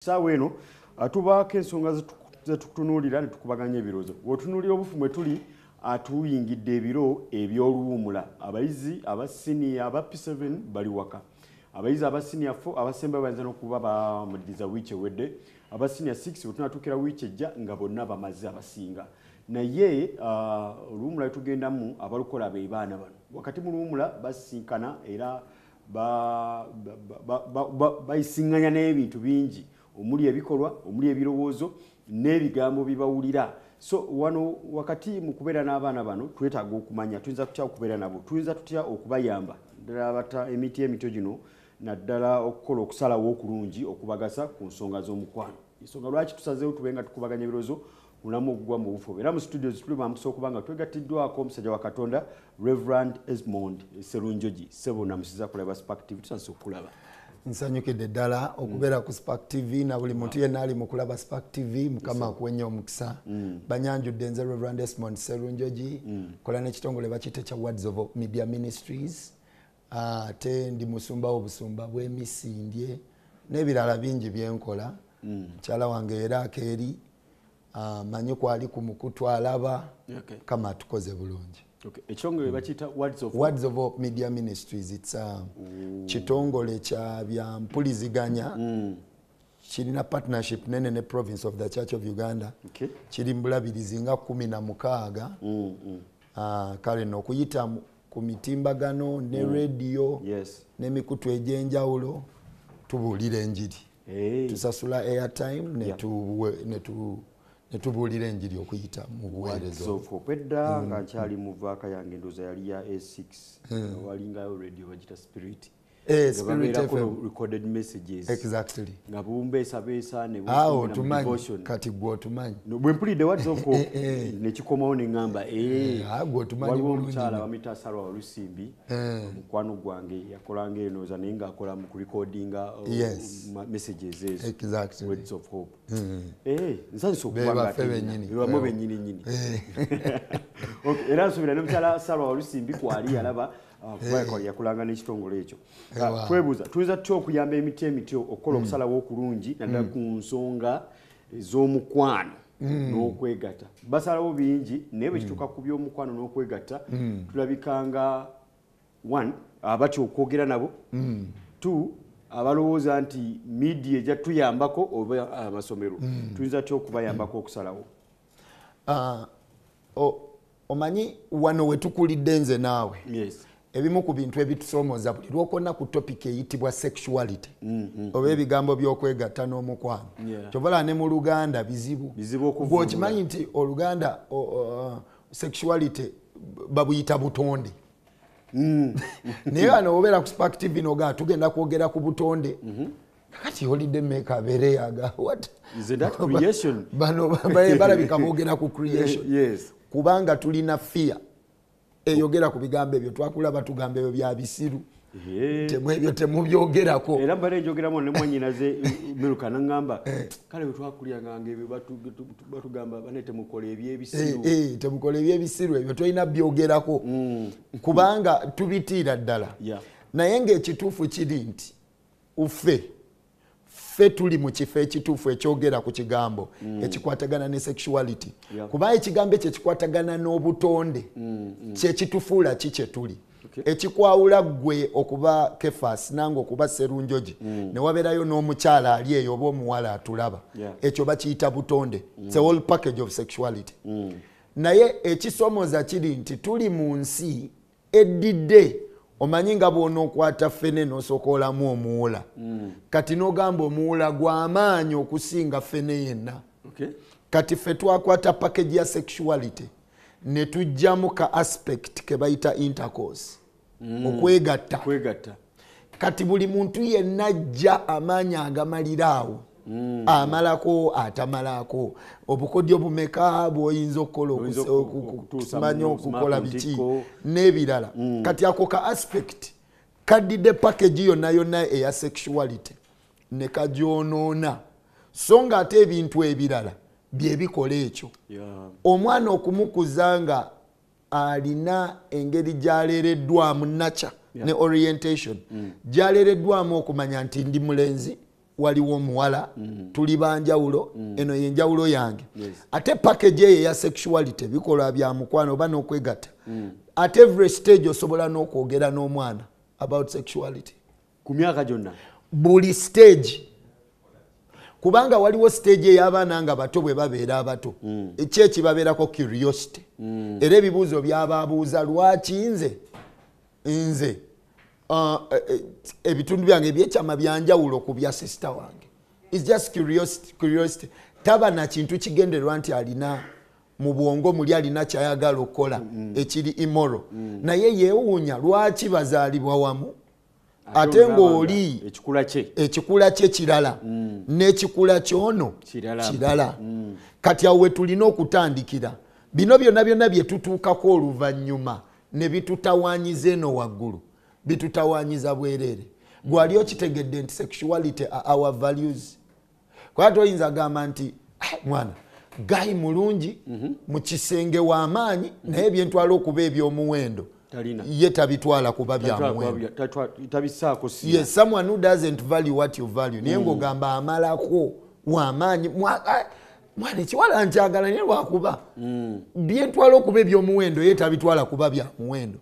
Saawa eno tubaako ensonga zetutunuulira ne tukubaganya ebirowoozo. Bw'otunuulira obufu mwe tuli, atuyingidde ebiro eby'oluwummula. Abayizi aba siniya aba P7 bali waka, abayizi aba siniya 4 abasemba bayinza n'okuba bamaliriza wiiki ewedde, aba siniya 6 bwe tunatuukira wiiki ejja nga bonna bamaze abasinga. Naye oluwummula lwetugendamu abalukola be baana bano. Wakati mu luwummula basisinkana era bayisiŋŋanya n'ebintu bingi omuli ebikolwa, omuli ebirowoozo n'ebigambo bibawulira. So wano wakati mu kubeera n'abaana bano twetaaga okumanya tuyinza tutya okubeera nabo, tuyinza tutya okubayamba ddala abata emiti emito gino, naddala okukola okusalawo okulungi okubagasa ku nsonga z'omukwano. Ensonga lwaki tusazeewo tube nga tukubaganya ebirowoozo mulamu ogugwa mu bufu. Era mu studios tuli bamukisa okuba nga twegattiddwako omusajja wa Katonda, Reverend Esmond Serunjogi. Ssebo, namusiza kulaba Spark TV, tusanyuse okukulaba. Nsanyukidde ddala okubeera ku Spark TV na buli muntu yenna ali mu kulaba Spark TV. Mukama akuwe nnyo omukisa. Banyanjudde, nze Reverend Esmond Serunjogi, kola n'ekitongole bakiyita kya Words of Hope Media Ministries, ate ndi musumba w'obusumba bw'emisindye n'ebirala bingi byenkola. Mukyala wange era akeeri, manyi kwali ku mukutu alaba. Kama atukoze bulungi. Ekitongole bakiyita Words of Words of Hope Media Ministries. It's a kitongole kya byampuliziganya, kirina partnership nene ne Province of the Church of Uganda. Kiri mu bulabirizi nga 16. Kale nokuyita ku mitimbagano ne radio n'emikutu egy'enjawulo tubuulira enjiri. Tusasula airtime ne tubuulira enjiri okuyita mu buweereza Words of Hope. Edda nga nkyali mu vaaka yange, ndowooza yali ya A6, walingayo radio bagita Spirit. Eh, Spirit babeerako FM. Recorded messages. Exactly. Nga bumbeesabeesa ne Awo bufumbira mu otumanyi. devotion. Kati gwe otumanyi. No, bwe mpulidde Words of Hope Eh, eh. nekikomawo neŋŋamba Ah, gwe otumanyi waliwo bulungi omukyala nnyo. bamuyita Salwa Olusimbi, mukwano gwange, yakolanga enooza naye ng'akola mu kurecordinga messages ezo. Words of Hope. Nsanyusa okuba Be nga baffe ate bennyini. bebamu bennyini nnyini. Okay, era nsuubira ne mukyala Salwa Olusimbi kwali yalaba, kuba yakolanga n'ekitongole ekyo. Twebuuza tuyinza tutya okuyamba emiti emityo okukola okusalawo okulungi, naddala ku nsonga ez'omukwano n'okwegatta? Basalawo bingi, naye bwe kituuka ku by'omukwano n'okwegatta tulabikanga one, abatya okwogera nabo, two, abalowooza nti media ejja tuyambako oba amasomero. Tuyinza tutya okubayambako okusalawo? Ah, omanyi wano we tukulidde nze naawe, ebimu ku bintu ebitusoomooza buli lwokonna ku topic eyitibwa sexuality oba ebigambo by'okwegatta n'omukwano, kyovala ne mu Luganda bizibu. Bizibu okuvvuunula. Gwe okimanyi nti Oluganda sexuality babuyita butonde, naye wano obeera ku Spark TV nogaa tugenda kwogera ku butonde, kakati olidde meeka abeere yaga what? Is that creation? Bano balabika boogera ku creation. Kubanga tulina fear eyogera ku bigambo ebyo. Twakula batugamba ebyo bya bisiru, ebyo temubyogerako. Era mbadde njogeramu ne mwannyinaze Miruka, naŋŋamba kale bwe twakulyanganga ebyo batugamba bane temukola ebyebisiru. Eh, eh, temukola ebyebisiru, ebyo tolina byogerako kubanga tubitiira ddala. Naye ng'ekituufu kiri nti ffe ffe tuli mu kifo ekituufu ekyogera ku kigambo ekikwatagana ne sexuality, kubanga ekigambo ekyo ekikwatagana n'obutonde kyekitufuula ki kye tuli. Ekikwawula ggwe okuba Kefas nange okuba Serunjogi, ne wabeerayo n'omukyala ali eyo oba omuwala atulaba, ekyo bakiyita butonde. It's a whole package of sexuality. Naye ekisomooza kiri nti tuli mu nsi eddidde. Omanyi nga bw'onookwata ffene n'osooka olamu omuwula, kati n'ogamba omuwula gw'amaanyi okusinga ffene yenna. Kati ffe twakwata package ya sexuality ne tujjamu ka aspect ke bayita intercourse, okwegatta. Kwegatta. Kati buli muntu yenna ajja amaanyi agamalira awo, amalako atamalako, obukodyo bumeka bwoyinza okukola, Oyinza okutuusa okumanya mu okukola ku biki ntikko. N'ebirala. Kati ako ka aspect kaddidde package yonna yonna eya sexuality ne kagyonoona, so nga ate ebintu ebirala byebikola ekyo. Omwana okumukuza nga alina engeri gyaleereddwamu naca ne orientation gyaleereddwamu okumanya nti ndi mulenzi Waliwo omuwala, tuli banjawulo, eno yenjawulo yange. Ate package eyo eya sexuality, bikolwa bya mukwano oba n'okwegatta, at every stage osobola n'okwogera n'omwana about sexuality. Ku myaka gyonna? Buli stage, kubanga waliwo stage ey'abaana nga bato. Bwe babeera abato, eki ekibabeerako curiosity, era ebibuuzo byababuuza, lwaki nze ebitundu byange ebyekyama byanjawulo ku bya sister wange? It's just curiosity, curiosity. Taba na kintu kigendererwa nti alina mu bwongo muli alina kyayagala okukola ekiri immoral, naye yeewuunya lwaki bazaalibwa wamu ate ng'oli ekikula kye ekikula kye kirala n'ekikula kyono Kirala. Kirala. Kati awo we tulina okutandikira. Bino byonna byonna bye tutuukako oluvannyuma ne bitutawaanyiza eno waggulu, bitutawaanyiza bwereere. Gwali okitegedde nti sexuality are our values? Kuba toyinza gamba nti, "Ah, mwana guy mulungi mu kisenge w'amaanyi, naye byentwala okuba ebyomuwendo Talina. ye tabitwala kuba bya muwendo." Tabisaako si. Yes, someone who doesn't value what you value, naye ng'ogamba amalako w'amaanyi. Mwana ekiwala nkyagala, naye lwakuba byentwala okuba ebyomuwendo ye tabitwala kuba bya muwendo.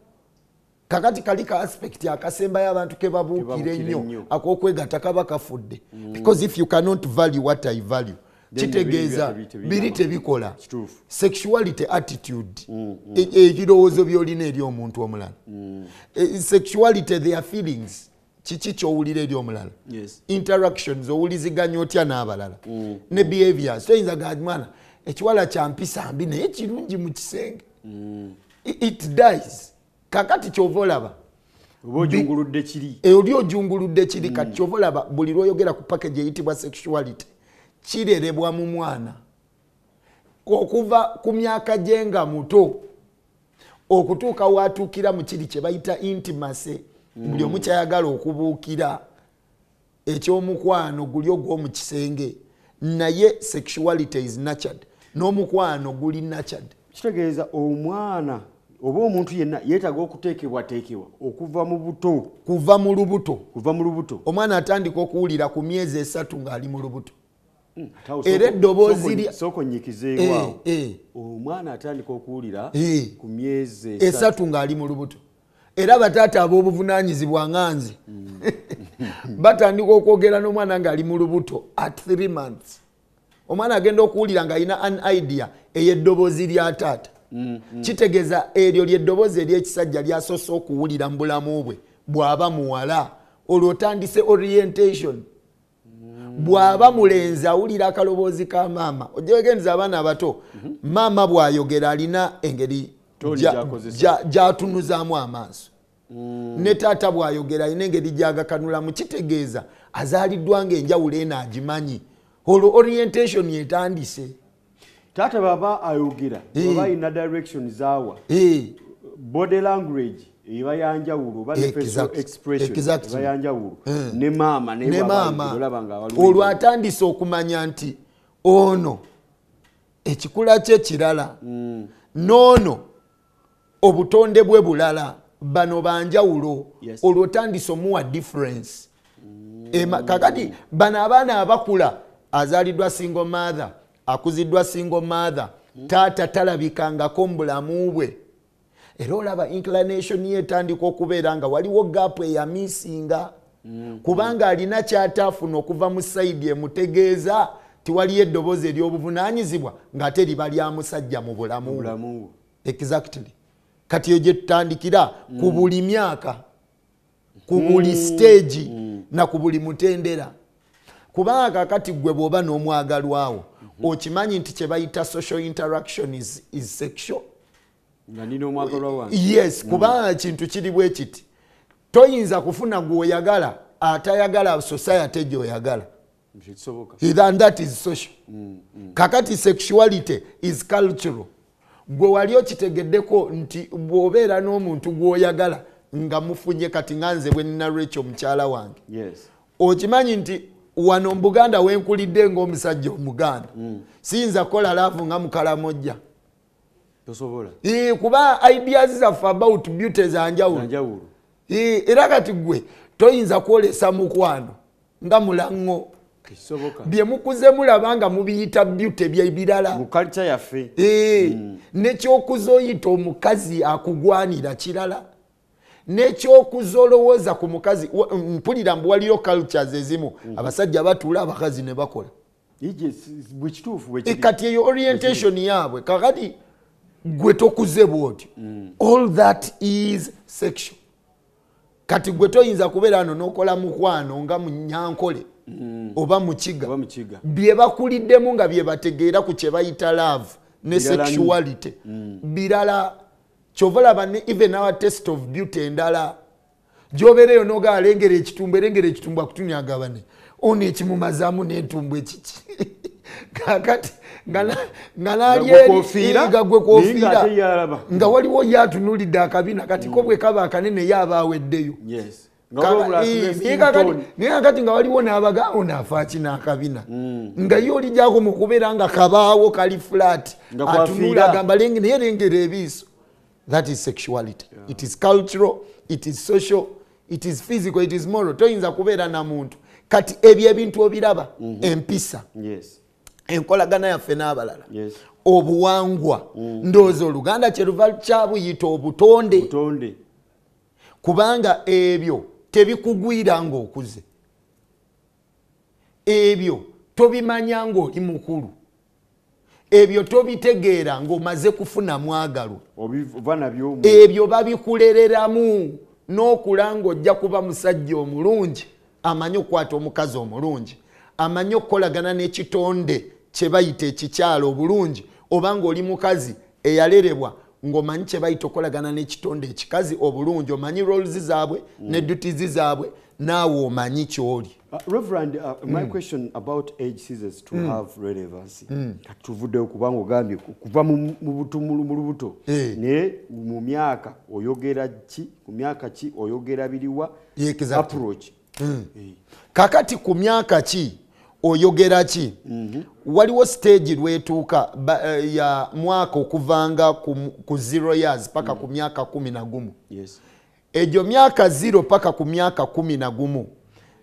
Kakati kali ka aspect akasembayo abantu ke babuukira Ke babuukira ennyo ennyo. ak'okwegatta kaba kafudde, because if you cannot value what I value, Then kitegeeza biri biri tebikola. Kituufu. Sexuality attitude, ebirowoozo by'olina eri omuntu omulala. Sexuality, their feelings, kiki kyowulira eri omulala. Interactions, owuliziganya otya n'abalala, ne behaviors. Toyinza ga mwana ekiwala kyampisa mbi naye kirungi mu kisenge. It dies. Kakati kyova olaba oba ojunguludde kiri. Oli ojunguludde kiri. Kati kyova olaba buli lwoyogera ku package eyitibwa sexuality, kirerebwa mu mwana okuva ku myaka gye nga muto okutuuka watuukira mu kiri kye bayita intimacy. Buli omu kyayagala okubuukira ekyomukwano guli ogw'omu kisenge, naye sexuality is nurtured, n'omukwano guli nurtured. Kitegeeza omwana oba omuntu yenna yeetaaga okuteekebwateekebwa okuva mu buto. Kuva mu lubuto. Kuva mu lubuto. Omwana atandika okuwulira ku myezi 3 ng'ali mu lubuto. Ate awo Era eddoboozi sooka onnyikizeewo. Eh. Omwana atandika okuwulira ku myezi 3. 3 ng'ali mu lubuto. Era bataata ab'obuvunaanyizibwa nga nze batandika okwogera n'omwana ng'ali mu lubuto at 3 months. Omwana agenda okuwulira ng'alina an idea ey'eddoboozi lya taata. Kitegeeza eryo lyeddoboozi ery'ekisajja lyasoose okuwulira mu bulamu bwe. Bw'aba muwala, olwo otandise orientation. Bw'aba mulenzi, awulira akaloboozi ka maama. Ojewegenza abaana abato, maama bw'ayogera alina engeri Tone gy'akozesa. gy'atunuzaamu amaaso, ne taata bw'ayogera alina engeri gy'agakanulamu. Kitegeeza azaaliddwa ng'enjawulo eno agimanyi. Olwo orientation etandise. Taata baba ayogera, baba alina direction zaawa, body language eba yanjawulo oba ne facial expression eba yanjawulo, ne maama naye ne bw'aba maama ayogera olaba nga waliwo olwo atandise okumanya nti ono ekikula kye kirala, n'ono obutonde bwe bulala, bano banjawulo. Olwo otandise omuwa difference. Kakati bano abaana abakula, azaaliddwa single mother, akuziddwa single mother, taata talabikangako mu bulamu bwe, era olaba inclination ye etandika okubeera nga waliwo gap eyamisinga, kubanga alina kyataafuna okuva mu side emutegeeza tiwaliyo eddoboozi ery'obuvunaanyizibwa ng'ate liba lya musajja mu bulamu bwe. Bulamu bwe. Exactly. Kati eyo gye tutandikira ku buli myaka, ku buli stage na ku buli mutendera, kubanga kakati gwe bw'oba n'omwagalwawo, okimanyi nti kye bayita social interaction is sexual. Nga nina omwagalwa wange. Yes, kubanga kintu kiri bwe kiti, toyinza kufuna gweoyagala atayagala society gyoyagala. Kisoboka. And that is social. Kakati sexuality is cultural. Gwe wali okitegeddeko nti bw'obeera n'omuntu gw'oyagala nga mufunye, kati nga nze bwe nina Rachel mukyala wange, okimanyi nti wano mu Buganda wenkulidde ng'omusajja Omuganda, siyinza kukola love nga Mukalamojja. Tosobola. Kuba ideas zaffe about beauty zanjawulo. Zanjawulo. Era kati gwe toyinza kwolesa mukwano nga mulaŋŋo. Bye mukuze mulaba nga mubiyita beauty byebirala mu culture yaffe. Nekyokuza oyita omukazi akugwanira kirala, nekyokuza olowooza ku mukazi. Mpulira mbu waliyo cultures ezimu abasajja batuula abakazi ne bakola. Kati eyo orientation yaabwe. Kakati gwe tokuze bwotyo. All that is sexual. Kati gwe toyinza kubeera ano n'okola mukwano nga munyankole oba mukiga, bye bakuliddemu nga bye bategeera ku kye bayita love ne sexuality birala. Kyova olaba ne even our test of beauty endala gyobeereyo n'oga alengera ekitumbu, erengera ekitumbu akutunyagabane ono ekimumazaamu n'entumbu ekiki. Kakati nga gwe kofiira nga waliwo ye atunulidde akabina kati ko bwe kaba akanene ye aba aweddeyo. Naye kakati nga waliwo n'abaga ono afa ki n'akabina nga ye olijjako mu kubeera nga kabaawo kali flat atunula agamba naye lengera ebiiso. That is sexuality. It is cultural, it is social, it is physical, it is moral. Toyinza kubeera na muntu. Kati ebyo ebintu obiraba, empisa, enkolagana yaffe n'abalala, obuwangwa. Ndowooza Oluganda kyeruva kyabuyita obutonde, kubanga ebyo tebikugwira ng'okuze, ebyo tobimanya ng'oli mukulu, ebyo tobitegeera ng'omaze kufuna mwagalwa, ebyo babikulereramu n'okula ng'ojja kuba musajja omulungi amanyi okukwata omukazi omulungi, amanyi okukolagana n'ekitonde kye bayita ekikyalo obulungi, oba ng'oli mukazi eyalerebwa ng'omanyi kye bayita okukolagana n'ekitonde ekikazi obulungi, omanyi roles zaabwe ne duties zaabwe, naawe omanyi ky'oli. Reverend, my question about age ceases to have relevancy. Kati tuvuddeyo kubanga ogambye kuva mu lubuto naye mu myaka oyogera ki, ku myaka ki oyogera biriwa approach. Kakati ku myaka ki oyogera ki? Waliwo stage lwetuuka ya mwaka okuvanga ku 0 years paka ku myaka 11. Egyo myaka 0 paka ku myaka 11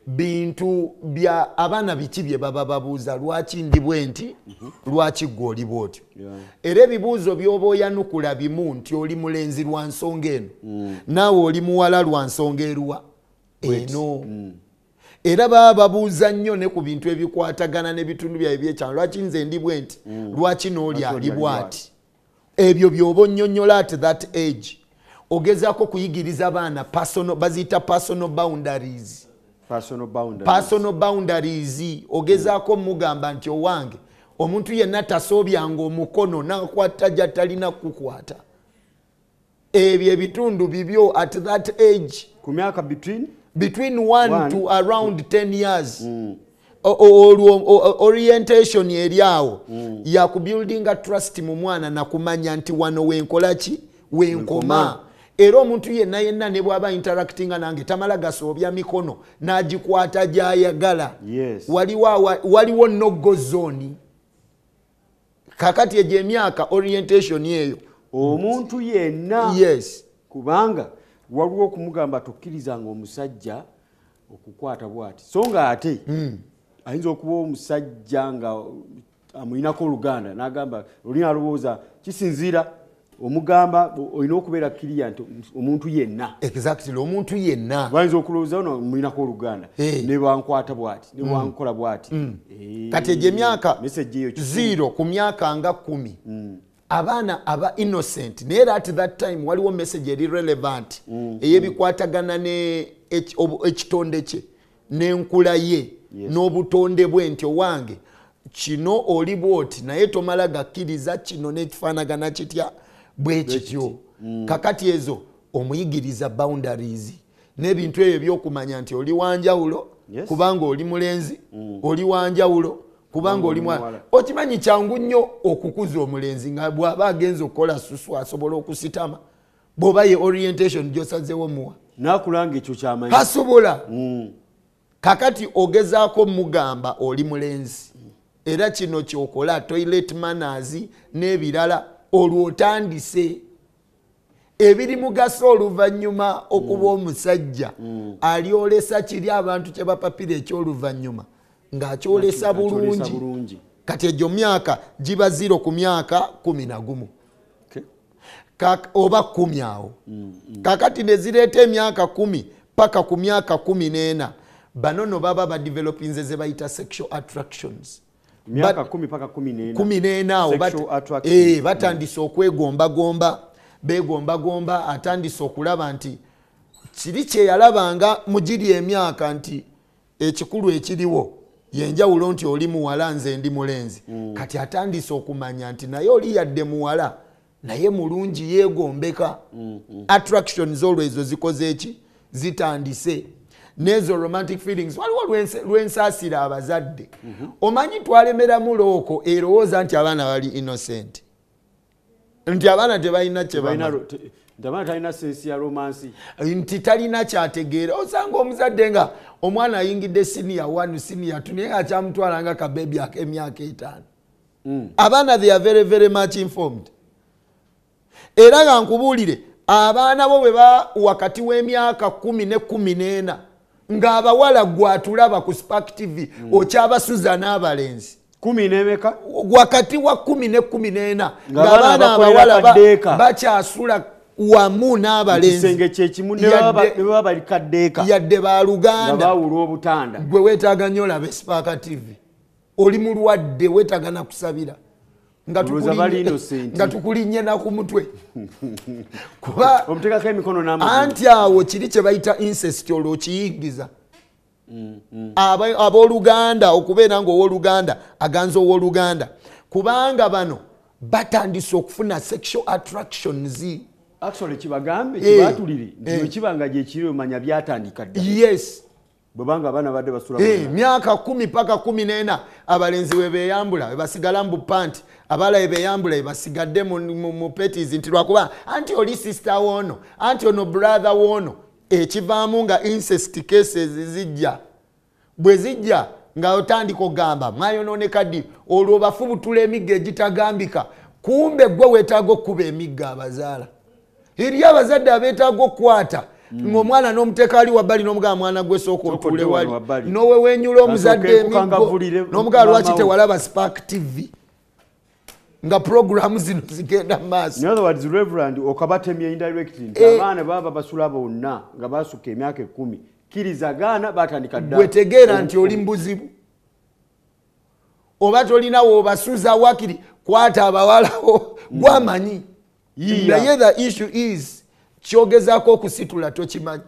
bintu bya abaana biki bye baba babuuza, lwaki ndi bwe nti, lwaki gwe oli bw'otyo. Era ebibuuzo by'oba oyanukula bimu nti oli mulenzi lwa nsonga eno, naawe oli muwala lwa nsonga eruwa eno. Era baba babuuza nnyo ne ku bintu ebikwatagana n'ebitundu byabwe ebyekyalo, lwaki nze ndi bwe nti, lwaki n'oli ali bw'ati. Ebyo by'oba onnyonnyola at that age. Ogezaako kuyigiriza abaana personal, baziyita personal boundaries. Personal boundaries. Ogezaako mugamba nti owange omuntu yenna tasoobyanga omukono n'akwata gy'atalina kukwata. Ebyo ebitundu bibyo at that age. Ku myaka between 1 to around 10 years. Olwo orientation eri awo ya kubuildinga trust mu mwana na kumanya nti wano wenkola ki, wenkoma. Era omuntu yenna yenna ne bw'aba interactinga nange tamala gasoobya mikono n'agikwata gy'ayagala. Waliwo no-go zone. Kakati egyo emyaka orientation eyo omuntu yenna. Kubanga waliwo okumugamba tokkirizanga omusajja okukwata bw'ati, so nga ate ayinza okuba omusajja nga amuyinako oluganda n'agamba olina alowooza kisinziira omugamba olina okubeera clear nti omuntu yenna. Exactly, omuntu yenna bayinza okulowooza ono muyinako oluganda ne bankwata bw'ati ne bankola bw'ati. Kati egyo emyaka 0 ku myaka nga 10 abaana aba innocent, naye era at that time waliwo message eri relevant eyebikwatagana ne ekitonde kye n'enkula ye n'obutonde bwe nti owange kino oli bw'oti naye tomala gakkiriza kino n'ekifaanagana kitya bwe kityo. Kakati ezo omuyigiriza boundaries n'ebintu ebyo by'okumanya nti oli wanjawulo kubanga oli mulenzi, oli wanjawulo kubanga oli mwana. Okimanyi kyangu nnyo okukuza omulenzi nga bw'aba agenza okukola susu asobola okusitama, bw'oba ye orientation gy'osazeewo muwa n'akulanga ekyo kyamanyi asobola. Kakati ogezaako mugamba oli mulenzi era kino ky'okola toilet manners n'ebirala, olwo otandise ebiri mugaso oluvannyuma okuba omusajja alyolesa kiri abantu kye bapapira eky'oluvannyuma Ng'akyolesa bulungi. Kati egyo myaka giba 0 ku myaka 11. Oba 10 awo. Kakati ne zireeta emyaka 10 paka ku myaka 14. Bano baba badevelopinze ze bayita sexual attractions. Myaka 10 paka 14. 14 awo batandise okwegombagomba, begombagomba, atandise okulaba nti kiri kye yalabanga mugiri emyaka nti ekikulu ekiriwo yenjawulo nti oli muwala nze ndi mulenzi. Kati atandise okumanya nti naye oli yadde muwala naye mulungi yeegombeka. Attractions olwo zikoze eki zitandise. Nezo romantic feelings waliwo lwensaasira abazadde. Omanyi twalemeramu looko erowooza nti abaana bali innocent, nti abaana tebalina kye talina sensi ya romance, nti talina kyategeera. Osanga omuzadde nga omwana ayingidde senior 1 senior 2 naye akyamutwala nga kabebi ak'emyaka 5. Abaana they are very very much informed. Era nga nkubuulire abaana bo bwe ba wakati w'emyaka 10 ne 14 ng'abawala gwatulaba ku Spark TV okyabasuza n'abalenzi 10 wakati wa 10 ne 14 ng'abaana abawala bakyasula wamu n'abalenzi yadde baluganda. Gwe weetaaga nnyo olabe Spark TV, oli mulwadde weetaaga na kusabira nga tukulinnye na ku mutwe. Kuba anti awo kiri kye bayita incest olwo okiyingiza. Abooluganda okubeera ng'owooluganda aganza owooluganda, kubanga bano batandise okufuna sexual attractions. Actually kibagambe kibatulire nti kibanga gye kiri omanya byatandika dda. Yes. Bwebanga abaana badde basula myaka 10 paka 14 abalenzi we beeyambula we basigala mu panti, abala we beeyambula we basigadde mu peties nti lwakuba anti oli sister wono anti ono brother wono. Ekivaamu nga incest cases zijja. Bwe zijja nga otandika ogamba mwayonooneka ddi, olwo bafubutula emiggo egitagambika. Kumbe gwe weetaaga okkuba emiggo abazaala. Eri abazadde abeetaaga okukwata ng'omwana n'omuteeka ali wabbali n'omugamba mwana gwe sooka otuule wali, n'owewenyula omuzadde emiggo n'omugamba lwaki tewalaba Spark TV nga programu zino zigenda mu maaso. In other words, Reverend, okabatemye indirectly nti abaana baba basula bonna nga basuka emyaka 10 kkirizagaana batandika dda. Gwe nti oli mbuzibu oba tolinawo obasuza wakiri kwata abawalawo gwamanyi. Naye the issue is kyogezaako okusitula tokimanyi.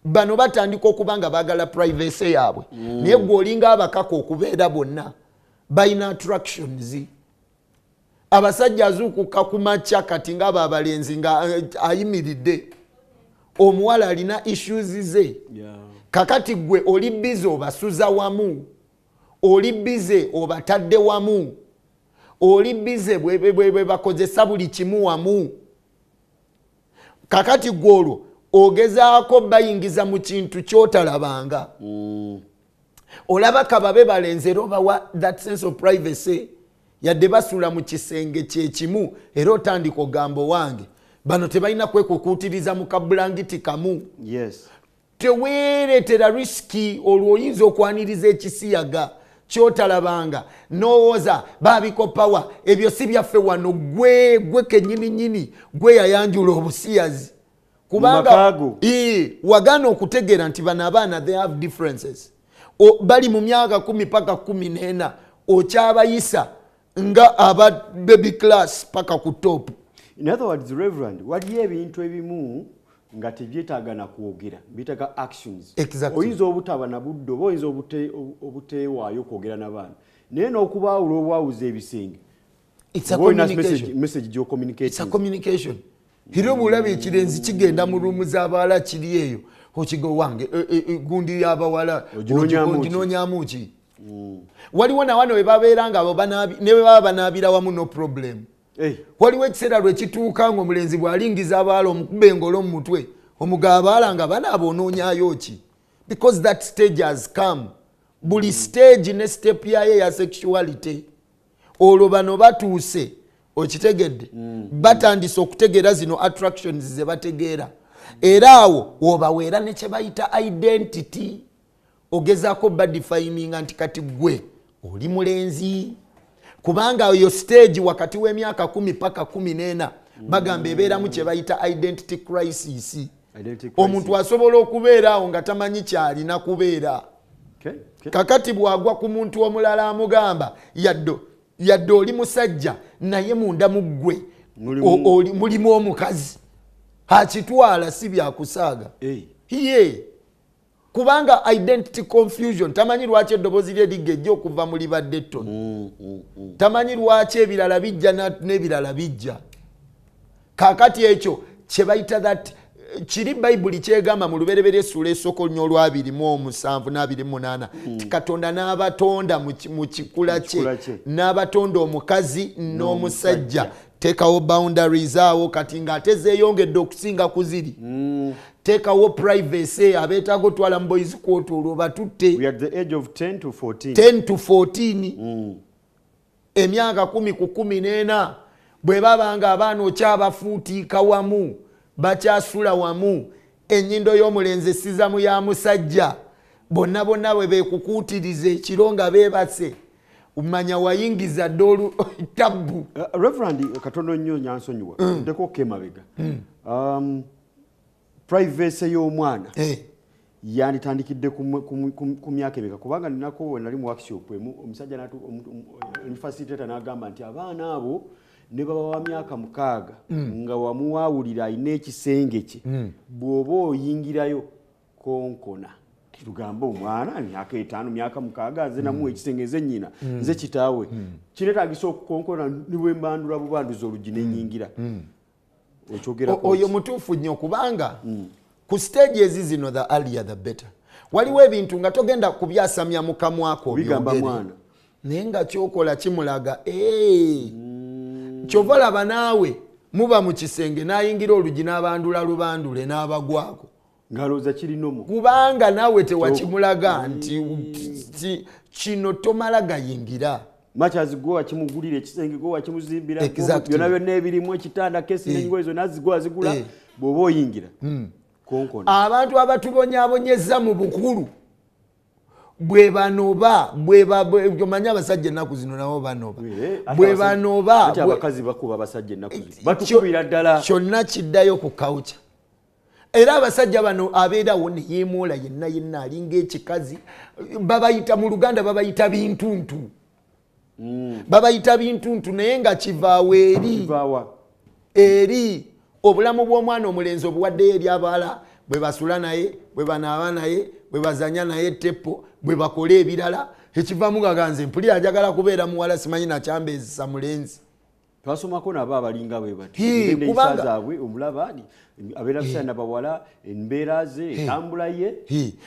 Bano batandika okuba nga baagala privacy yaabwe, naye gwe olinga abakaka okubeera bonna balina attractions. Abasajja azuukuka ku makya kati ng'abo abalenzi nga ayimiridde, omuwala alina issues ze. Kakati gwe oli bize obasuza wamu, oli bize obatadde wamu, oli bize bwe bakozesa buli kimu wamu. Kakati gwe olwo ogezaako bayingiza mu kintu ky'otalabanga. Olaba kababe balenzi era obawa that sense of privacy, yadde basula mu kisenge kyekimu era otandika ogamba wange bano tebalina kwekukuutiriza mu kabulangiti kamu. Yes. Teweereetera risiki olwo oyinza okwaniriza ekisiyaga kyotalabanga n'owooza baabikopawa ebyo si byaffe wano. Gwe kennyini nnyini gwe yayanjula obusiyazi kubanga wagaana okutegeera nti bano abaana they have differences. Bali mu myaka 10 paka 14 okyabayisa nga aba baby class paka ku top. In other words, Reverend, waliyo ebintu ebimu nga tebyetaaga na kwogera, byetaaga actions. Exactly. Oyinza obutaba na budde oba oyinza obuteewaayo okwogera n'abaana, naye n'okubaawula obwawuza ebisenge. It's a communication. Message gy'ocommunicating. It's a communication. Era bw'olaba ekirenzi kigenda mu ruumu z'abawala kiri eyo, okiga wange gundi y'abawala oginoonyaamu ki? Waliwo na wano we babeera nga ne bwe baba banaabira wamu no problem. Waliwo ekiseera lwe kituuka ng'omulenzi bw'alingiza abawala omukuba engolo mu mutwe, omugaba abawala nga banaaba onoonyaayo ki? Because that stage has come. Buli stage ne step yayo ya sexuality. Olwo bano batuuse okitegedde, batandise okutegeera zino attractions ze bategeera. Era awo wobaweera ne kye bayita identity. Ogezaako badefininga nti kati gwe oli mulenzi, kubanga oyo stage wakati w'emyaka 10 paka 14 bagamba ebeeramu kye bayita identity crisis. Omuntu asobola okubeera awo nga tamanyi kyalina kubeera. Kakati bw'agwa ku muntu omulala amugamba yadde oli musajja naye munda mu ggwe mulimu omukazi, akitwala si byakusaaga. Ye kubanga identity confusion, tamanyi lwaki eddoboozi lye ligejja okuva mu libadde ettono, tamanyi lwaki ebirala bijja n'ebirala bijja. Kakati ekyo kye bayita that kiri Bayibuli kyegamba mu Lubereberye essula esooka olunya olwa 27 na 28 nti Katonda n'abatonda mu kikula kye, n'abatonda omukazi n'omusajja. Teekawo boundaries awo kati ng'ate zeeyongedde okusinga ku ziri. Teekawo privacy, abeetaaga otwala mu boys quarter olwo batutte. We are at the age of 10 to 14. 10 to 14. Emyaka 10 ku 14 bwe baba nga abaana okyabafuutiika wamu, bakyasula wamu, ennyindo y'omulenzi esiza mu ya musajja, bonna bonna bwe beekukuutiriza ekiro nga beebase, manya wayingiza dda tabbu. Reverend, katono nnyo nyansonyiwa, ndeko kemabega. Privacy y'omwana yanditandikidde ku myaka emeka? Kubanga ninako we nali mu workshop emu, omusajja facilitator n'agamba nti abaana abo ne baba wa myaka 6 nga wamuwawulira alina ekisenge kye, bw'oba oyingirayo konkona. Tugamba omwana myaka 5 myaka 6 nze namuwa ekisenge, nze nnyina, nze kitaawe, kireetagisa okukonkona ne bwe mbandula bubanduzi oluggi ne nnyingira. Oyo mutuufu nnyo, kubanga ku stage ezi zino the earlier the better. Waliwo ebintu nga togenda kubyasamya mu kamwako obyogere, naye nga kyokola kimulaga. Kyova olaba naawe muba mu kisenge n'ayingira oluggi n'abandula lubandule n'abagwako, ng'alowooza kirinomu, kubanga naawe tewakimulaga nti kino tomala gayingira. Machazi gwe wakimugulira ekisenge, gwe wakimuzimbira, byonna byonna ebirimu, ekitanda, kesi n'engoye zonna zigwe wazigula, bw'oba oyingira konkona. Abantu abatubonyaabonyeza mu bukulu bwe banoba, omanyi abasajja ennaku zino nabo banoba, bwe banoba, abakazi bakuba abasajja ennaku zino batukubira ddala, kyonna kiddayo ku culture. Era abasajja bano abeerawo ne yeemwola yenna yenna alinga ekikazi, babayita mu Luganda babayita bintuntu. Babayita bintuntu, naye nga kivaawo eri eri obulamu bw'omwana omulenzi obuwaddeyo eri abawala, bwe basula naye, bwe banaaba naye, bwe bazanya naye teppo, bwe bakola ebirala. Ekivaamu nga nze mpulira njagala kubeera muwala, simanyi nakyambeezesa mulenzi. Twasomako nabo abalinga bwe bati, enneeyisa zaabwe omulaba abeera bisaana bawala, embeera ze, entambula ye.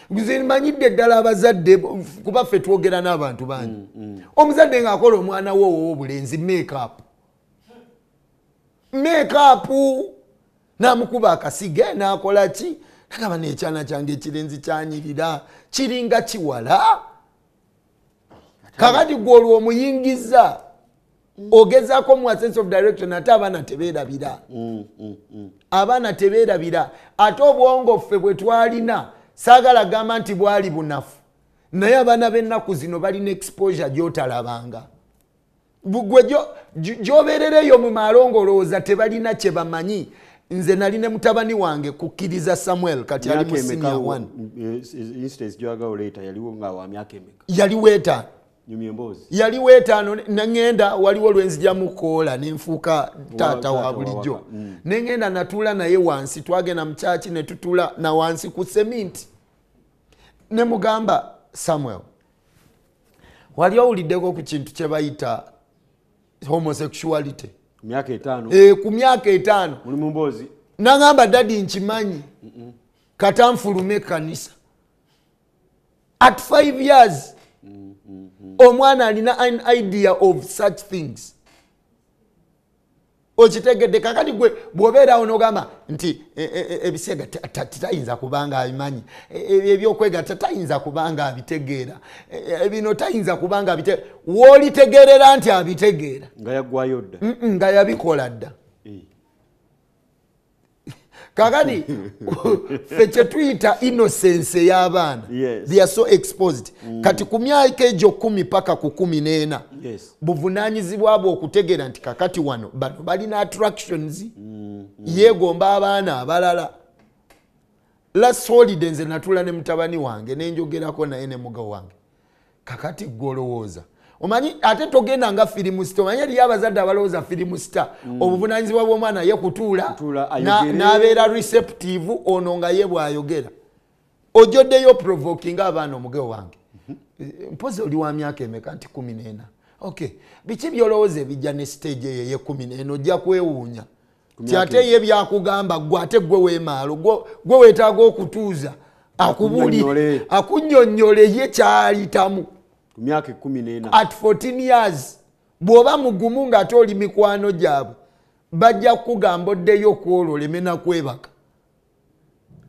Nze manyidde ddala abazadde, kuba ffe twogera n'abantu bangi. Omuzadde ng'akola omwana we ow'obulenzi makeup n'amukuba akasige n'akola ki, nagamba n'ekyana kyange ekirenzi kyanyirira kiringa kiwala. Kakati gwe olwo omuyingiza ogezaako muwa sense of direction, ate abaana tebeerabira. Abaana tebeerabira. Ate obwongo ffe bwe twalina, saagala gamba nti bwali bunafu, naye abaana b'ennaku zino balina exposure gy'otalabanga. Gwe gy'obeerereyo mu maalo ng'olowooza tebalina kye bamanyi. Nze nali ne mutabani wange kukkiriza Samuel, kati ali mu senior 1. Yaliwo 5. Yaliwo 5, neŋŋenda waliwo lwenzija mukoola ne nfuuka taata wa bulijjo. Ne ŋŋenda natuula naye wansi, twagenda mu kyaki ne tutuula na wansi ku seminti. Ne mugamba Samuel, wali owuliddeko ku kintu kye bayita homosexuality? Myaka 5. Ku myaka 5. Muli mu mboozi. Nangamba daddy nkimanyi. Kata nfulume ekkanisa. At 5 years omwana alina an idea of such things. Okitegedde? Kakati gwe bw'obeerawo n'ogamba nti ebisiyaga tayinza kubanga abimanyi, ebyokwegatta tayinza kubanga abitegeera, bino tayinza kubanga abitegeera, w'olitegeerera nti abitegeera nga yaggwayo dda, nga yabikola dda. Kakati ffe kyetuyita innocence y'abaana, they are so exposed. Kati ku myaka egyo 10 paka ku 14, buvunaanyizibwa bwe okutegeera nti kakati wano bano balina attractions, yeegomba abaana abalala. Last holiday nze natula ne mutabani wange nenjogerako naye ne mugabo wange. Kakati golowooza omanyi ate togenda nga film star, omanyi eriyo abazadde abalowooza film star, obuvunaanyizibwa bw'omwana ye kutuula n'abeera receptive, ono nga ye bw'ayogera. Ojjoddeyo provoking abaana. Omugabo wange, mpozi oli wa myaka emeka? Nti 14. Okay, biki byolowooza ebijja ne stage eyo ey'e14? Ojja kwewuunya ti ate ye byakugamba gwe ate gwe weemaalo, gwe weetaaga okutuuza akubuulire akunnyonnyole ye kyayitamu myaka 14. At 14 years bw'oba mugumu ng'ate oli mikwano gyabwe, bajja kukugamba oddeyo kwolwo oleme nakwebaka,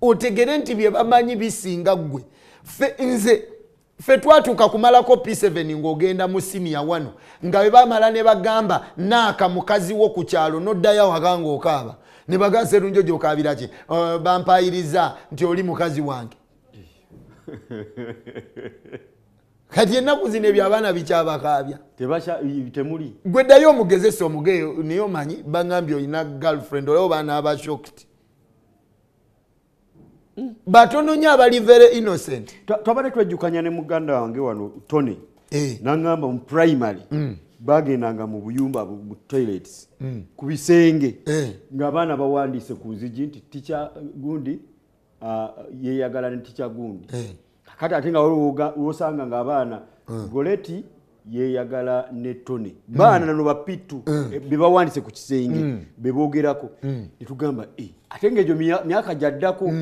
otegere nti bye bamanyi bisinga ggwe. Nze ffe twatuuka kumalako P7 ng'ogenda mu siniya wano, nga bwe bamala ne bagamba naaka mukazi wo ku kyalo, n'oddayo awaka ng'okaaba, ne bagamba Serunjo gy'okaabira ki? Bampayiriza nti oli mukazi wange. Kati ennaku zino ebyo abaana bikyabakaabya. Temuli. Gwe ddayo omugezese omugeyo, naye omanyi baŋŋambye olina girlfriend, olaba baana aba shocked. Batono nnyo abali very innocent. Twabadde twejjukanya ne muganda wange wano Tony, n'aŋŋamba mu primary bagendanga mu buyumba mu toilets ku bisenge, ng'abaana bawandiise ku nzigi nti teacher gundi yeeyagala ne teacher gundi. Kati ate nga wosanga ng'abaana Goleti yeeyagala ne Tony, baana nano bapitu be bawandiise ku kisenge be boogerako. Ne tugamba ate ng'egyo myaka gyaddako,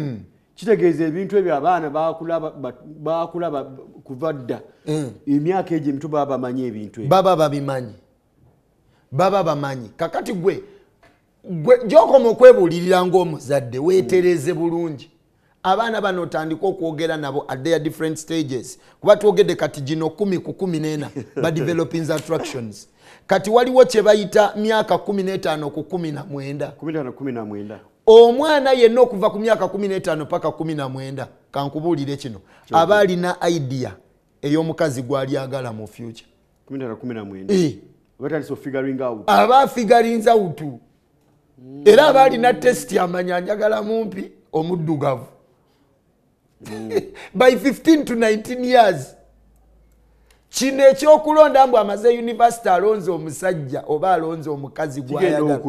kitegeeza ebintu ebyo abaana bakulaba kuva dda. Emyaka egyo emito baba bamanyi ebintu ebyo, baba babimanyi, baba bamanyi. Kakati gwe gy'okoma okwebuulirira ng'omuzadde, weetereze bulungi abaana bano, otandika okwogera nabo at their different stages, kuba twogedde kati gino 10 ku 14 ba developing attractions. Kati waliwo kye bayita myaka 15 ku 19. 15 19. Omwana yenna okuva ku myaka 15 paka 19, kankubuulire kino, aba alina idea ey'omukazi gw'ali agala mu future. 15 19. Batandise figuring out. Aba figuring out. Era aba alina taste, amanya njagala mumpi omuddugavu. By 15 to 19 years, kino ekyokulonda mbu amaze university alonze omusajja oba alonze omukazi gw'ayagala,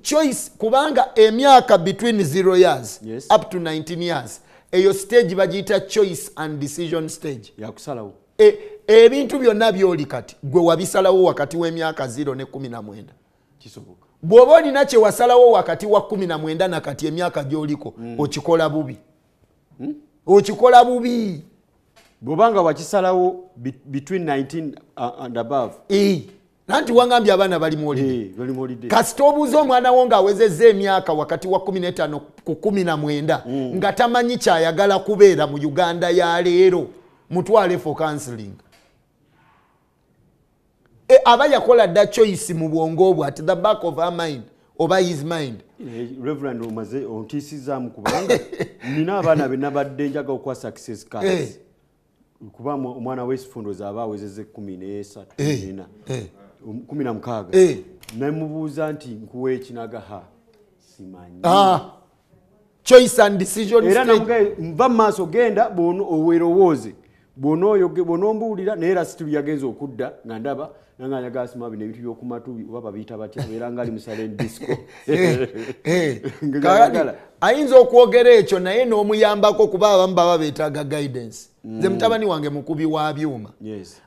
choice, kubanga emyaka between 0 years up to 19 years, eyo stage bagiyita choice and decision stage. Yakusalawo. Ebintu byonna byoli kati gwe wabisalawo wakati w'emyaka 0 ne 19. Kisoboka. Bw'oba olina kye wasalawo wakati wa 19 na kati emyaka gy'oliko, okikola bubi. Okikola bubi. Bw'obanga wakisalawo between 19 and above. Nanti wangambye abaana bali mu holiday. Bali mu holiday. Kasita obuuza omwana wo ng'awezezza emyaka wakati wa 15 ku 19, nga tamanyi kyayagala kubeera mu Uganda ya leero, mutwale for counseling. Aba yakola dda choice mu bwongo bwe, at the back of her mind oba his mind. Reverend, omaze ontiisizaamu, kubanga nina abaana be nabadde njaga okuwa success cards. Kuba omwana w'esifundo aba awezezza 13, 14, 16, nemubuuza nti nkuwa ekinaga, ha simanyi. Choice and decision. Era namugaye nva mu maaso, genda owerowooze bw'onombuulira. Naye era situli yagenza okudda nga ndaba nanga njagala sima bino ebintu by'okumatu oba babiyita batya, abeera nga ali mu silent disco. Ayinza okwogera ekyo naye n'omuyambako, kuba abamu baba beetaaga guidance. Nze mutabani wange mukubi wa byuma,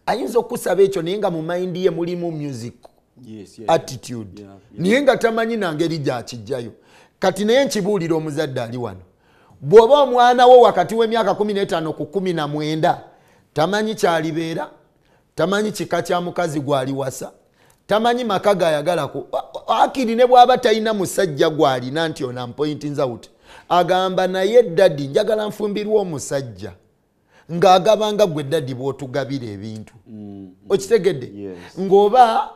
ayinza okusaba ekyo naye nga mu mind ye mulimu music attitude, naye nga tamanyi nangeri gyakijjayo. Kati naye nkibuulira omuzadde ali wano, bw'oba omwana wo wakati w'emyaka 15 ku 19 tamanyi kyalibeera, tamanyi kika kya mukazi gw'aliwasa, tamanyi maka gayagalako, akiri ne bw'aba talina musajja gw'alina nti ono ampointinza out, agamba naye daddy njagala nfumbirwe omusajja ng'agabanga gwe daddy bw'otugabira ebintu. Okitegedde? Ng'oba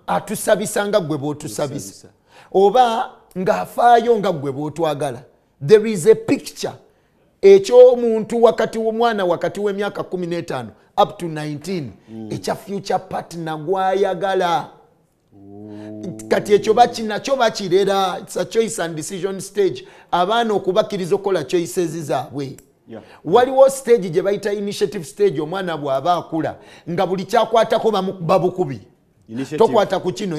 atusabisa nga gwe bw'otusabisa, oba Ng'afaayo nga ggwe bw'otwagala. There is a picture eky'omuntu wakati w'omwana wakati w'emyaka 15 up to 19 ekya future partner gw'ayagala. Kati ekyo nakyo bakirera. It's a choice and decision stage. Abaana okubakkiriza okukola choices zaabwe. Waliwo stage gye bayita initiative stage. Omwana bw'aba akula nga buli kyakwatako bamukuba bukubi. Tokwata ku kino,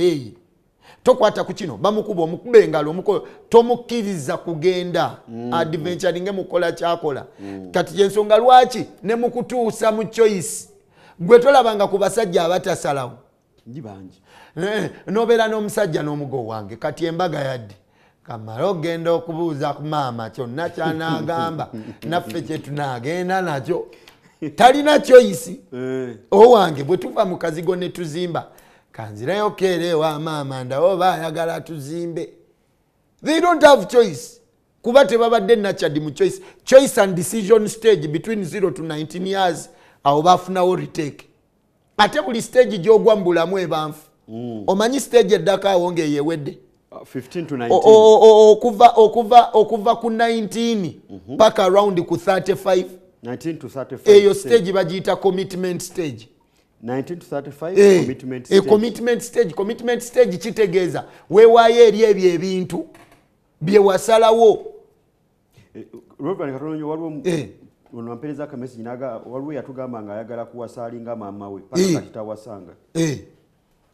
tokwata ku kino, bamukuba, omukuba engalo, tomukkiriza kugenda adventuringe mukola kyakola. Kati yensonga lwaki ne mukutuusa mu choice gwe tolabanga ku basajja abatasalawo. Nobeera n'omusajja n'omugo wange kati embaga yadde kamala ogenda okubuuza ku maama kyonna kyanaagamba naffe kyetunaagenda nakyo. Talina choice. Owange bwe tuva mu kazigo ne tuzimba kanzirayo keera ewa maama ndawo oba ayagala tuzimbe. They don't have choice kuba tebabadde nurtured mu choice. Choice and decision stage between 0 to 19 years awo bafunawo retake. Ate buli stage gy'ogwa mu bulamu ebanfu. Omanyi stage eddako awo ng'eyewedde 15 to 19. Okuva ku 19 paka around ku 35. 19 to 35. Eyo stage bagiyita commitment stage. 19 to 35 commitment stage. Commitment stage. Commitment stage kitegeeza weewaayo eri ebyo ebintu bye wasalawo. Reverend Katonyo, waliwo ono ampeereza akamessage naga waliwo yatugamba nga ayagala kuwasa alinga maama we paka kati tawasanga.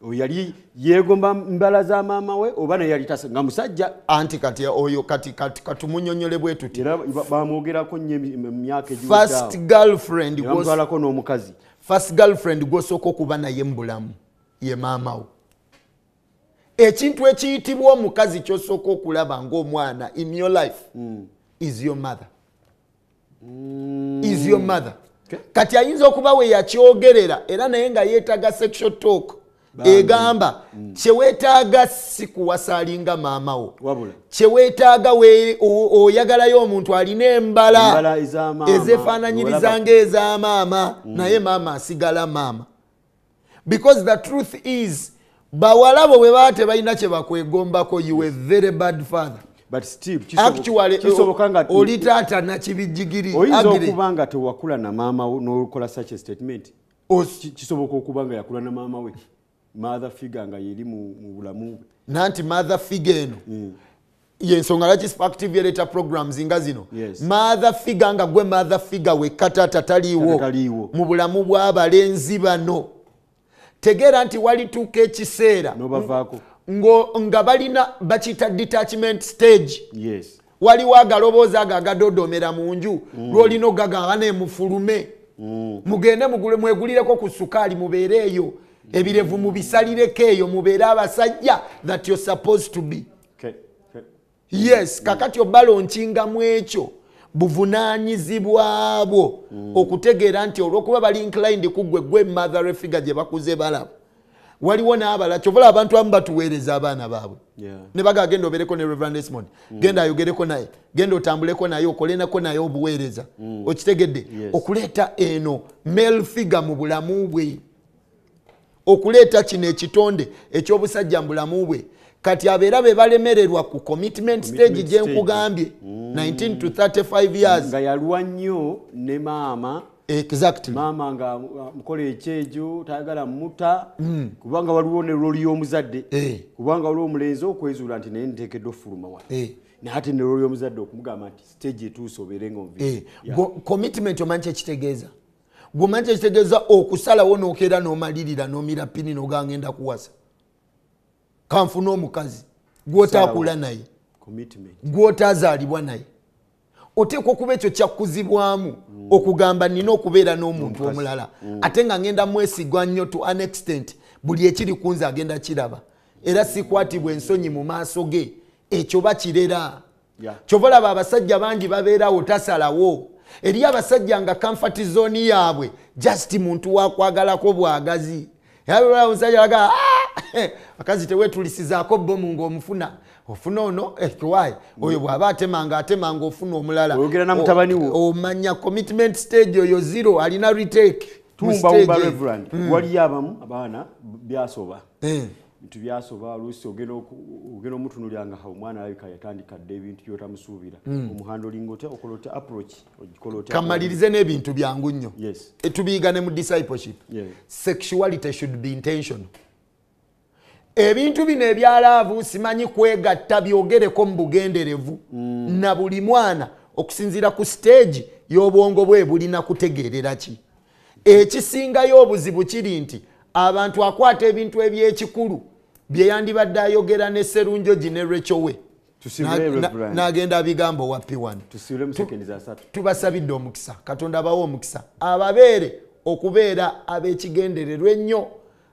Oyo yali yeegomba mbala za maama we oba naye yali nga musajja. Anti kati oyo kati katumunyonyole bwe tuti. Era bamwogerako nnyo mu myaka egiwedde. First girlfriend bamutwalako n'omukazi. First girlfriend gw'osooka okuba naye mu bulamu ye maama wo. Ekintu ekiyitibwa omukazi ky'osooka okulaba ng'omwana in your life is your mother. Is your mother. Kati ayinza okuba we yakyogerera era naye nga yeetaaga sexual talk. Egamba kyeweetaaga si kuwasaalinga maama wo. Kyeweetaaga oyagalayo omuntu alina embala ezeefaananyiriza ng'eza maama naye maama asigala maama. Because the truth is bawala bo bwe baba tebalina kye bakwegombako, you a very bad father. But still, actually oli taata nakibijjigiri. Oyinza okuba nga tewakula na maama wo n'okola such a statement. Kisoboka okuba nga yakula na maama we. Mother figure nga yeri mu bulamu bwe. Nanti mother figure eno yensonga lwaki Spark TV ereeta programs nga zino. Mother figure nga gwe mother figure wekka taata taliiwo mu bulamu bw'abalenzi bano. Tegeera nti walituuka ekiseera nga balina bakiyita detachment stage. Waliwo agaloboozi ago agadodomera mu nju lw'olina ogagamba ne mufulume mugende mwegulireko ku sukaali mubeere eyo ebirevu mubisalireko eyo mubeere abasajja that you're supposed to be. Yes, kakati obalonkingamu ekyo buvunaanyizibwa bwo okutegeera nti olw'okuba bali inclined ku ggwe gwe mother figure gye bakuze balaba. Waliwo n'abalala kyovola abantu abamu batuweereza abaana baabwe ne bagamba genda obeereko ne Reverend Desmond, genda ayogereko naye, genda otambuleko naye, okolenako naye obuweereza. Okitegedde? Okuleeta eno male figure mu bulamu bwe, okuleeta kino ekitonde eky'obusajja mu bulamu bwe. Kati abeera be balemererwa ku commitment stage gye nkugambye 19 to 35 years. Nga yalwa nnyo ne maama. Exactly. Maama nga mukola ekyejo tayagala muta kubanga waliwo ne roli y'omuzadde. Kubanga waliwo omulenzi okwezuula nti naye nteekeddwa ofuluma wano. Naye ate ne roli y'omuzadde okumugamba nti stage etuuse obeere ng'onvi. Commitment omanyi kyekitegeeza? Gwomanyi kyekitegeeza okusalawo n'okeera n'omalirira n'omira pini n'ogamba ngenda kuwasa. Kanfune omukazi gw'otaakula naye, gw'otazaalibwa naye. Oteekwa okuba ekyo kyakuzibwamu okugamba nina okubeera n'omuntu omulala ate nga ngenda mwesigwa nnyo to an extent buli ekiri ku nze agenda kiraba era sikwatibwa ensonyi mu maaso ge. Ekyo bakirera. Kyova olaba abasajja bangi babeerawo tasalawo. Eri abasajja nga comfort zone yaabwe just muntu wakwagalako bwagazi. Omusajja agamba akazi teweetulisizaako bomu ng'omufuna ofuna ono ekiwayi oyo bw'aba atemanga atemanga ofuna omulala. Omanya commitment stage oyo zero alina retake. Tumba Reverend, waliyo abamu abaana byasoba Bintu byasoba, oluusi ogenda omutunuulira nga omwana alabika yatandika dda ebintu by'otamusuubira. Omuhandlinga otya, okola otya approach, ogikola otya? Kamalirize n'ebintu byangu nnyo. Tubiyiga ne mu discipleship. Sexuality should be intentional. Ebintu bino ebya love, simanyi kwegatta, byogereko mu bugenderevu. Na buli mwana okusinziira ku stage y'obwongo bwe bulina kutegeerera ki. Ekisingayo obuzibu kiri nti abantu akwata ebintu ebyekikulu bye yandibadde ayogera ne Serunjogi ne Rachel we. N'agenda abigambo wa P1. Tusiibule mu seconds 3. Tubasabidde omukisa, Katonda abawe omukisa, ababeere okubeera ab'ekigendererwa ennyo.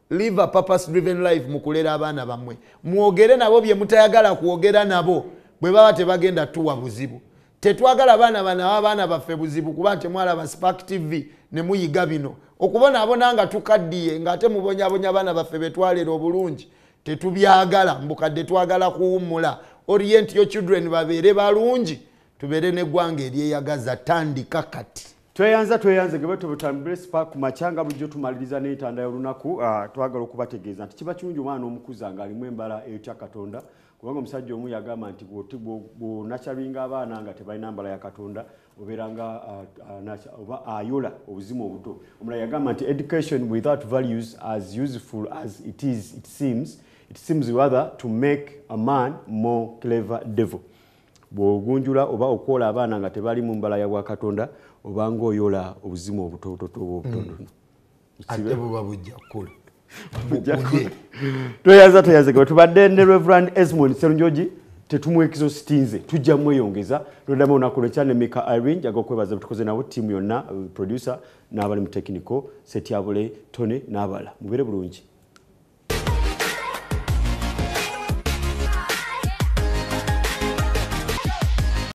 Live a purpose driven life mu kulera abaana bammwe. Mwogere nabo bye mutayagala kwogera nabo, bwe baba tebagenda tuwa buzibu. Tetwagala baana bano abaana baffe buzibu, kuba temwalaba Spark TV ne muyiga bino. Okubonaabona nga tukaddiye ng'ate mubonyabonya abaana baffe betwalera obulungi, tetubyagala. Mbukadde twagala kuwummula. Orient your children babeere balungi, tubeere n'eggwanga eryeyagaza. Tandika kati. Tweyanza, tweyanze ge batubutambule Spark ku makya nga bulijjo tumaliriza n'entanda y'olunaku. Twagala okubategeeza nti kiba kirungi omwana omukuza ng'alimu embala etya Katonda, kubanga omusajja omu yagamba nti bw'onakyalinga abaana nga tebalina mbala ya Katonda, obeera nga oba ayola obuzimu obuto. Omulala yagamba nti education without values, as useful as it is, it seems rather to make a man more clever devil. Bw'ogunjula oba okwola abaana nga tebali mu mbala ya bwakatonda, oba ng'oyola obuzimu obutototo oba obutonotono. Ate buba bujja kukula. Tweyanza, tweyanze. Ge tubadde ne Reverend Esmond Serunjogi, tetumwexhaustinze, tujja mweyongeza lweddamu olunaku lwekya ne Mika Irene. Njaga okwebaza betukoze nabo, ttiimu yonna, producer n'abali mu technical, Setyabule Tony n'abalala. Mubeere bulungi.